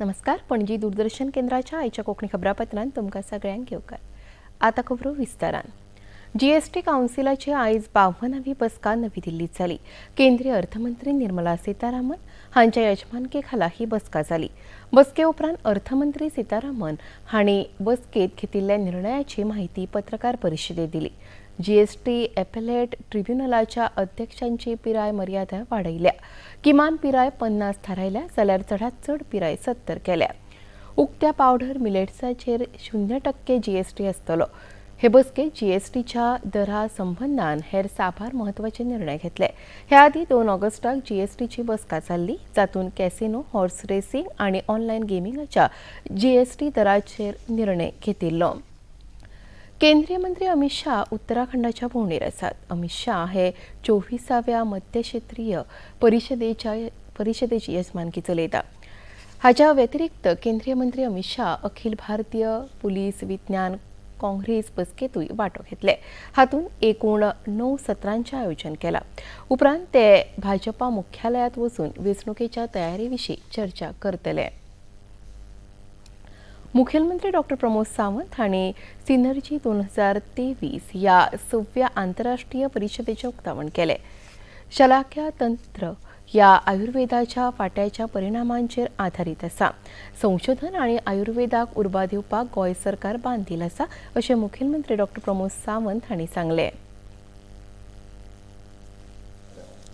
नमस्कार. पणजी दूरदर्शन केंद्राच्या आयच्या कोंकणी खबरापत्रांत तुमकां सगळ्यांक येवकार. आतां खबरो विस्तारान. जीएसटी कावन्सिलाची आयज 52वी बसका नवी दिल्लीत जाली. केंद्रीय अर्थमंत्री निर्मला सीतारामन हांच्या यजमानके खाला ही बसका जाली. बसके उपरांत अर्थमंत्री सीतारामन हांणी बसकेत घेतिल्ल्या निर्णयाची माहिती पत्रकार परिशदेत दिली. जीएसटी एपेलेट ट्रिब्युनलाच्या अध्यक्षांची पिराय मर्यादा वाडयल्या. किमान पिराय 50 थारायल्या, जाल्यार चडात चड पिराय 70 केल्या. उक्त्या पावडर मिलेट्साचेर 0% जीएसटी आसतलो. हे बसकेत जीएसटीच्या दरा संबंदान हेर साबार म्हत्वाचे निर्णय घेतले. हे आदीं 2 ऑगस्टाक जीएसटीची बसका जाल्ली, जातूंत कॅसिनो, हॉर्स रेसिंग आनी ऑनलायन गेमिंगाच्या जीएसटी दराचेर निर्णय घेतिल्लो. केंद्रीय मंत्री अमित शाह उत्तराखंडाच्या भोंवडेर आसात. अमित शाह हे 24व्या मध्य क्षेत्रीय परिशदेची येजमानकी चलयता. हाच्या व्यतिरिक्त केंद्रीय मंत्री अमित शाह अखिल भारतीय पुलीस विज्ञान काँग्रेस बसकेतूय वांटो घेतले. हातूंत एकूण णव सत्रांचें आयोजन केलां. उपरांत ते भाजपा मुख्यालयांत वचून वेंचणुकेच्या तयारे विशीं चर्चा करतले. मुखेलमंत्री डॉक्टर प्रमोद सावंत हांणी सिनर्जी 2023 ह्या सव्या आंतरराष्ट्रीय परिशदेचें उक्तावण केलें. शलाक्या तंत्र ह्या आयुर्वेदाच्या फांट्याच्या परिणामांचेर आधारीत आसा. संशोधन आनी आयुर्वेदाक उर्बा दिवपाक गोंय सरकार बांदील आसा, अशें मुखेलमंत्री डॉक्टर प्रमोद सावंत हांणी सांगलें.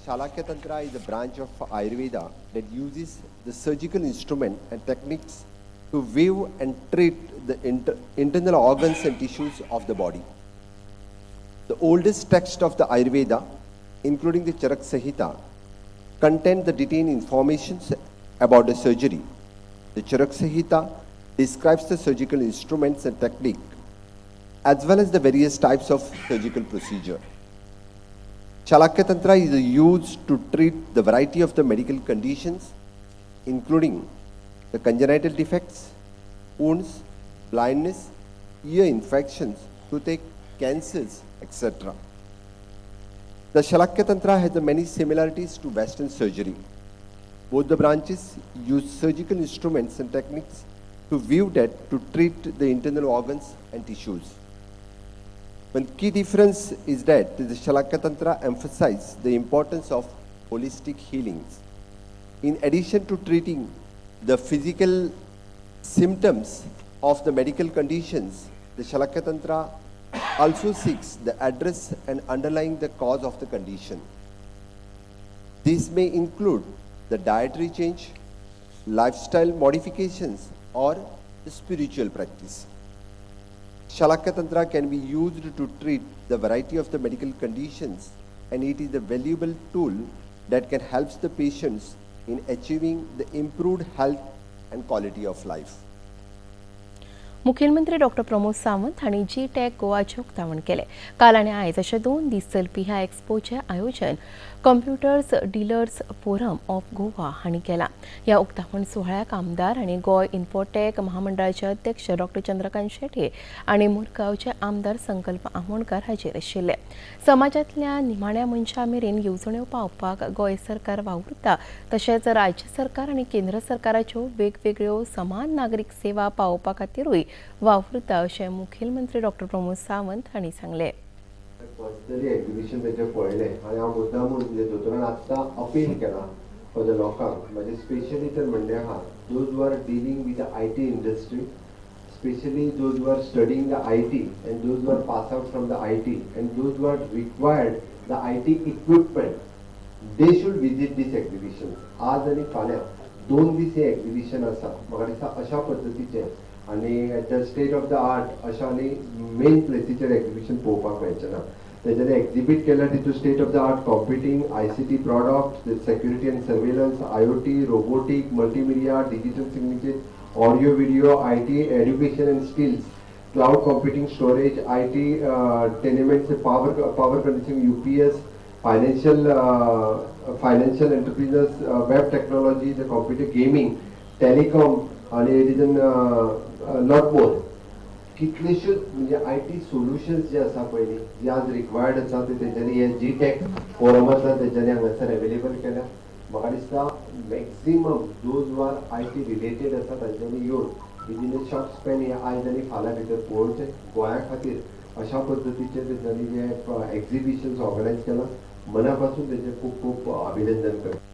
Shalakya Tantra is a branch of Ayurveda that uses the surgical instrument and techniques to view and treat the internal organs and tissues of the body. The oldest text of the Ayurveda, including the Charak Samhita, contain the detailed information about the surgery. The Charak Samhita describes the surgical instruments and technique as well as the various types of surgical procedure. Shalakya Tantra is used to treat the variety of the medical conditions, including the congenital defects, wounds, blindness, ear infections, toothache, cancers, etc. The Shalakya Tantra has many similarities to Western surgery. Both the branches use surgical instruments and techniques to view that to treat the internal organs and tissues. One key difference is that the Shalakya Tantra emphasizes the importance of holistic healings. In addition to treating the physical symptoms of the medical conditions, the Shalakya Tantra also seeks the address and underlying the cause of the condition. This may include the dietary change, lifestyle modifications, or the spiritual practice. Shalakya Tantra can be used to treat the variety of the medical conditions, and it is a valuable tool that can help the patients in achieving the improved health and quality of life. मुखेलमंत्री doctor Pramod Sawant हांणी जी tech गोवाचें उक्तावण केलें. काल आनी आयज अशे 2 दीस चलपी ह्या एक्सपोचें आयोजन computers dealers forum of Goa हांणी केलां. ह्या उक्तावण सुवाळ्याक आमदार आनी गोंय इन्फोटॅक महामंडळाचे अध्यक्ष डॉक्टर चंद्रकांत शेट्ये आनी मुरगांवचे आमदार संकल्प आमोणकार हाजीर आशिल्ले. समाजांतल्या निमाण्या मनशां मेरेन येवजण्यो पावपाक गोंय सरकार वावुरता, तशेंच राज्य सरकार आनी केंद्र सरकाराच्यो वेगवेगळ्यो समान नागरीक सेवा पावोवपा खातीरूय वावुरता, अशें मुखेलमंत्री डॉक्टर प्रमोद सावंत हांणी सांगलें. पर्सनली एक्झिबिशन तेजें पळयलें आनी हांव मुद्दामून म्हणजे दोतोरान आत्तां अपील केलां फॉर the लोकांक, म्हणजे स्पेशली तर म्हणणें आहा, those who are dealing with the IT industry, specially those who are studying the IT and those who are pass out from the IT and those who are required the IT equipment, they should visit this exhibition. आज आनी फाल्यां 2 दीस हें exhibition आसा. म्हाका दिसता अशा पद्दतीचें आनी at the state of the art अशा आनी मेन प्लेसीचेर एक्झिबिशन पळोवपाक मेळचें ना. तेज्यानी एक्झिबीट केल्यार तितून state of the art computing, ICT product, security and surveillance, IoT, robotic, multimedia, digital signature, audio video, IT education and skills, cloud computing, storage, IT tenements, power conditioning, UPS, financial entrepreneurs, web technology, the computer gaming, telecom आणि it is an lot more. कितलेश्योच म्हणजे I T solutions जे आसा पयलीं जे आज required आसा ते तेंच्यांनी हे जी टॅक फोरमांतल्यान तेंच्यांनी हांगासर अवेलेबल केल्या. म्हाका दिसता Maximum those who are IT related आसा तांच्यांनी येवन विदीन अ शॉर्ट स्पॅन हे आयज आनी फाल्यां भितर पळोवचें. गोंया खातीर अशा पद्दतीचें तेंच्यांनी जें एक्झिबिशन्स ऑर्गनायज केलां, मना पासून तेचें खूब खूब अभिनंदन करता.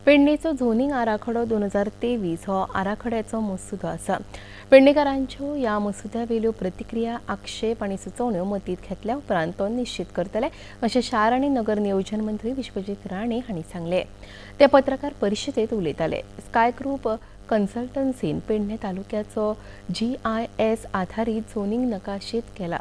पेडणेचो झोनिंग आराखडो 2023 हो आराखड्याचो मसुदो आसा. पेडणेकारांच्यो ह्या मसुद्यावेल्यो प्रतिक्रिया, आक्षेप आनी सुचोवण्यो मतींत घेतल्या उपरांत तो निश्चित करतले, अशें शार आनी नगर नियोजन मंत्री विश्वजीत राणे हांणी सांगलें. ते पत्रकार परिशदेंत उलयताले. स्काय ग्रुप कन्सल्टन्सीन पेडणे तालुक्याचो जीआयएस आधारीत झोनिंग नकाशेत केला.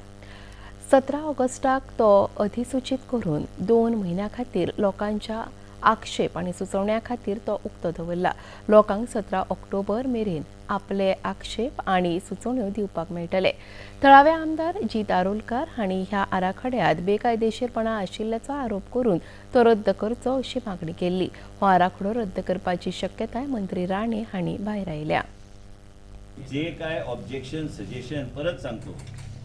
17 ऑगस्टाक तो अधिसूचीत करून 2 म्हयन्यां खातीर लोकांच्या आक्षेप आनी सुचोवण्यां खातीर तो उक्तो दवरला. लोकांक 17 ऑक्टोबर मेरेन आपले आक्षेप आनी सुचोवण्यो दिवपाक मेळटले. थळावे आमदार जीत आरोलकार हांणी ह्या आराखड्यांत बेकायदेशीरपणा आशिल्ल्याचो आरोप करून तो रद्द करचो अशी मागणी केल्ली. हो आराखडो रद्द करपाची शक्यताय मंत्री राणे हांणी भायरायल्या. जे काय ऑब्जेक्शन, सजेशन, परत सांगतो,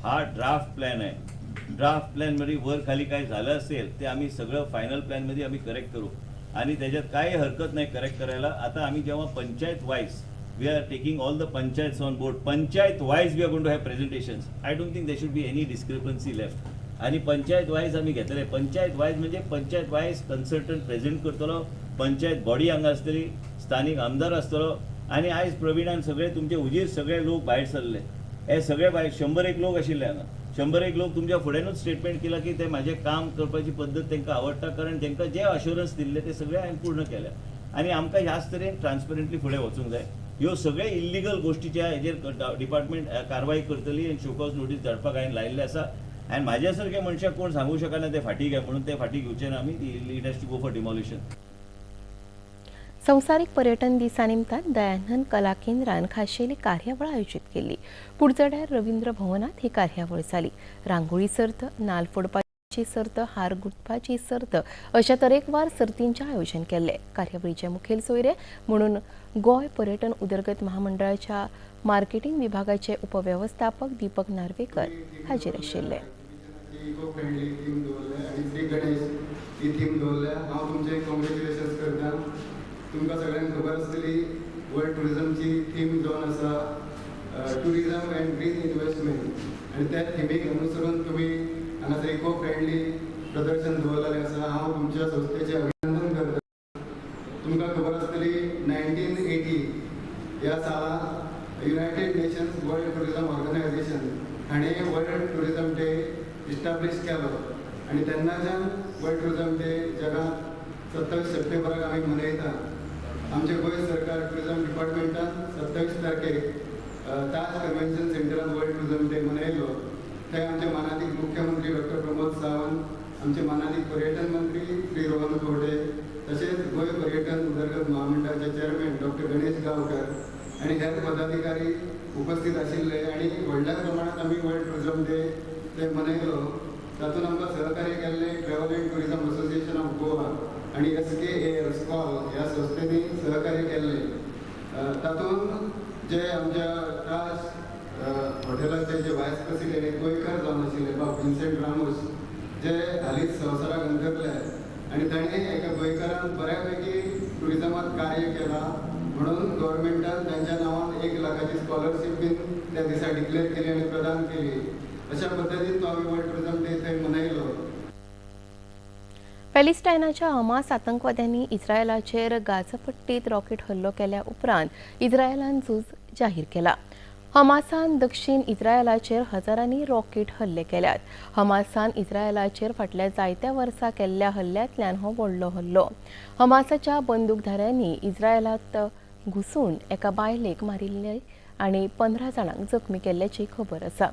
हा ड्राफ्ट प्लॅन आहे. ड्राफ्ट प्लॅनमध्ये वर खाली काय झालं असेल ते आम्ही सगळं फायनल प्लॅनमध्ये आम्ही करेक्ट करू आणि त्याच्यात काही हरकत नाही करेक्ट करायला. आता आम्ही जेव्हा panchayat wise, we are taking all the panchayats on board, panchayat wise we are going to have presentations. I don't think there should be any discrepancy left. आणि पंचायत वायज आम्ही घेतले. पंचायत वायज म्हणजे पंचायत वायज कन्सल्टंट प्रेझेंट करतलो, panchayat body हांगा आसतली, स्थानीक आमदार आसतलो. आनी आयज प्रवीणान सगळे तुमचे हुजीर सगळे लोक भायर सरले. हे सगळे भायर 101 लोक आशिल्ले हांगा. 101 लोक तुमच्या फुड्यानूच स्टेटमेंट केला की ते माझे काम करपाची पद्दत तांकां आवडटा, कारण तांकां जे अश्योरन्स दिल्ले ते सगळे हांवें पूर्ण केल्या. आनी आमकां ह्याच तरेन ट्रान्सपरंटली फुडें वचूंक जाय. ह्यो सगळे इल्लिगल गोश्टीच्या हेजेर डिपार्टमेंट कारवाय करतली आनी शोकॉज नोटीस धाडपाक हांवें लायिल्लें आसा. आनी म्हाज्या सारके मनशाक कोण सांगूंक शकना ते फाटीं घे म्हणून. ते फाटीं घेवचे ना आमी. It has to go for demolition. संवसारीक पर्यटन दिसा निमतान दयानंद कला केंद्रान खाशेली कार्यावळ आयोजीत केल्ली. कुडचड्यार रवींद्र भवनात ही कार्यावळ जाली. रांगोळी सर्त, नाल फोडपाची सर्त, हार गुंथपाची सर्त अशा तरेकवार सर्तींचें आयोजन केल्लें. कार्यावळीचे मुखेल सोयरे म्हणून गोंय पर्यटन उदरगत महामंडळाच्या मार्केटिंग विभागाचे उपवेवस्थापक दीपक नार्वेकर हाजीर आशिल्ले. इको फ्रेंडली थीम दवरल्या आनी श्री गणेश ही थीम दवरल्या. हांव तुमचें कॉंग्रेच्युलेशन्स करता. तुमकां सगळ्यांक खबर आसतली, वर्ल्ड टुरिजमची थीम जावन आसा टुरिजम अँड ग्रीन इन्व्हेस्टमेंट आनी त्या थिमीक अनुसरून तुमी हांगासर इको फ्रेंडली प्रदर्शन दवरलेलें आसा. हांव तुमच्या संस्थेचें अभिनंदन करता. तुमकां खबर आसतली, 1980 ह्या सालांत United Nations World Tourism Organization हाणें वर्ल्ड टुरिजम डे इस्टाब्लीश केलो आनी तेन्नाच्यान वर्ल्ड टुरिजम डे जगांत 27 सप्टेंबराक आमी मनयता. आमचे गोंय सरकार टुरिजम डिपार्टमेंटान 27 तारखेक ताज कन्व्हेन्शन सेंटरान वर्ल्ड टुरिजम डे मनयलो. थंय आमचे मानादीक मुख्यमंत्री डॉक्टर प्रमोद सावंत, आमचे मानादीक पर्यटन मंत्री श्री रोहन खंवटे, तशेंच गोंय पर्यटन उदरगत महामंडळाचे चेअरमॅन डॉक्टर गणेश गांवकर आनी हेर पदाधिकारी उपस्थित आशिल्ले आनी व्हडल्या प्रमाणात आमी वर्ल्ड टुरिजम डे ते मनयलो. तातूंत आमकां सहकार्य केल्लें Travel and Tourism Association of Goa आनी एस के ए एल स्कॉल ह्या संस्थेनी सहकार्य केल्लें. तातूंत जे आमच्या ताज हॉटेलाचे जे वायस प्रेसिडेंट एक गोंयकार जावन आशिल्ले, बाब विन्सेंट रामोस, जे हालींच संवसाराक अंतरले आनी ताणें एका गोंयकारान बऱ्यापैकी टुरिजमात कार्य केलां म्हणून गव्हर्मेंटान तांच्या नांवान 1 लाखाची स्कॉलरशीप बीन त्या दिसा डिक्लेअर केली आनी प्रदान केली. अशा पद्दतीन तो आमी वर्ल्ड टुरिजम डे थंय मनयलो. पॅलेस्टायनाच्या हमास आतंकवाद्यांनी इस्रायलाचेर गाझापट्टीत रॉकेट हल्लो केल्या उपरांत इस्रायलान झूज जाहीर केला. हमासान दक्षिण इस्रायलाचेर हजारांनी रॉकेट हल्ले केल्यात. हमासान इस्रायलाचेर फाटल्या जायत्या वर्सां केल्ल्या हल्ल्यांतल्यान हो व्हडलो हल्लो. हमासाच्या बंदूकधाऱ्यांनी इस्रायलांत घुसून एका बायलेक मारिल्ले आनी 15 जाणांक जखमी केल्ल्याची खबर आसा.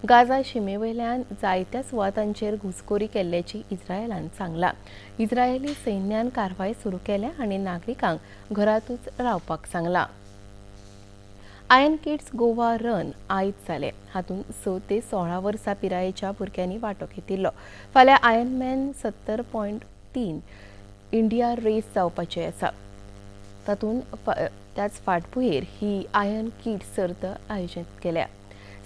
गाझा शिमेवयल्यान जायत्या सुवातांचेर घुसखोरी केल्ल्याची इस्रायलान सांगलां. इस्रायली सैन्यान कारवाय सुरू केल्या आनी नागरिकांक घरांतूच रावपाक सांगलां. आयर्न किड्स गोवा रन आयज जालें. हातूंत 6 ते 16 वर्सां पिरायेच्या भुरग्यांनी वांटो घेतिल्लो. फाल्यां आयर्नमॅन 70.3 इंडिया रेस जावपाची आसा. तातूंत त्याच फाटभुंयेर ही आयर्न किड्स सर्त आयोजीत केल्या.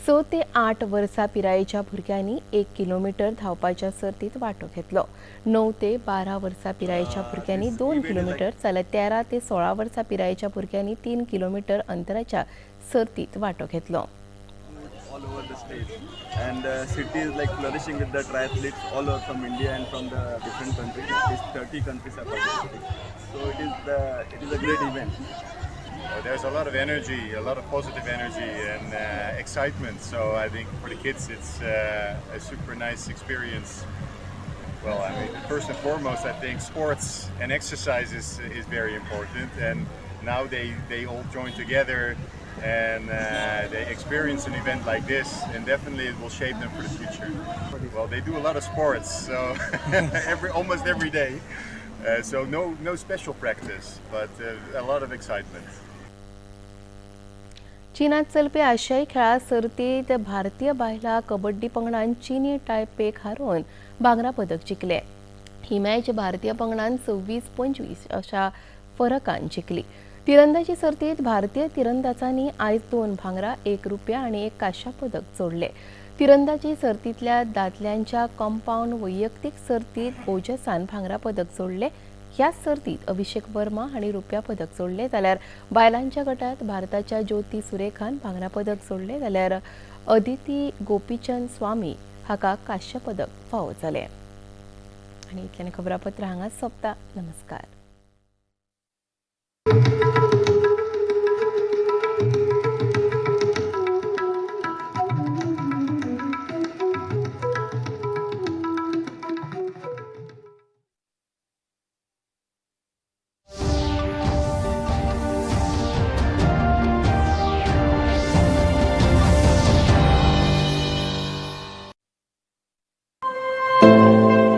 6 ते 8 वर्सां पिरायेच्या भुरग्यांनी 1 किलोमिटर धांवपाच्या सर्तीत वांटो घेतलो. 9 ते 12 वर्सां पिरायेच्या भुरग्यांनी 2 किलोमिटर जाल्यार 13 ते 16 वर्सां पिरायेच्या भुरग्यांनी 3 किलोमिटर अंतराच्या सर्तीत वांटो घेतलो. All over the states, and city is like flourishing with the triathletes all over from India and from the different countries. At least 30 countries are participating, so it is a great event. There's a lot of energy, a lot of positive energy and excitement. So I think for the kids, it's a super nice experience. Well, I mean, first and foremost, I think sports and exercise is very important. And now they all join together and they experience an event like this, and definitely it will shape them for the future. Well, they do a lot of sports, so every almost every day. So no special practice, but a lot of excitement. चीनात चलपी आशियाई खेळां सर्तीत भारतीय बायलां कबड्डी पंगडान चिनी टायपेक हारोवन भांगरा पदक जिखलें. ही मॅच भारतीय पंगडान 26-25 अशा फरकान जिखली. तिरंदाजी सर्तीत भारतीय तिरंदाजांनी आयज दोन भांगरा, एक रुप्या आनी एक कांश्या पदक जोडले. तिरंदाजी सर्तींतल्या दादल्यांच्या कंपाऊंड वैयक्तीक सर्तीत ओजसान भांगरा पदक जोडले. ह्याच सर्तीत अभिषेक वर्मा हांणी रुप्या पदक जोडले, जाल्यार बायलांच्या गटात भारताच्या ज्योती सुरेखान भांगरा पदक जोडले, जाल्यार अदिती गोपीचंद स्वामी हाका कांश्य पदक फावो जालें. आनी इतल्यान खबरापत्र हांगाच सोंपता. नमस्कार.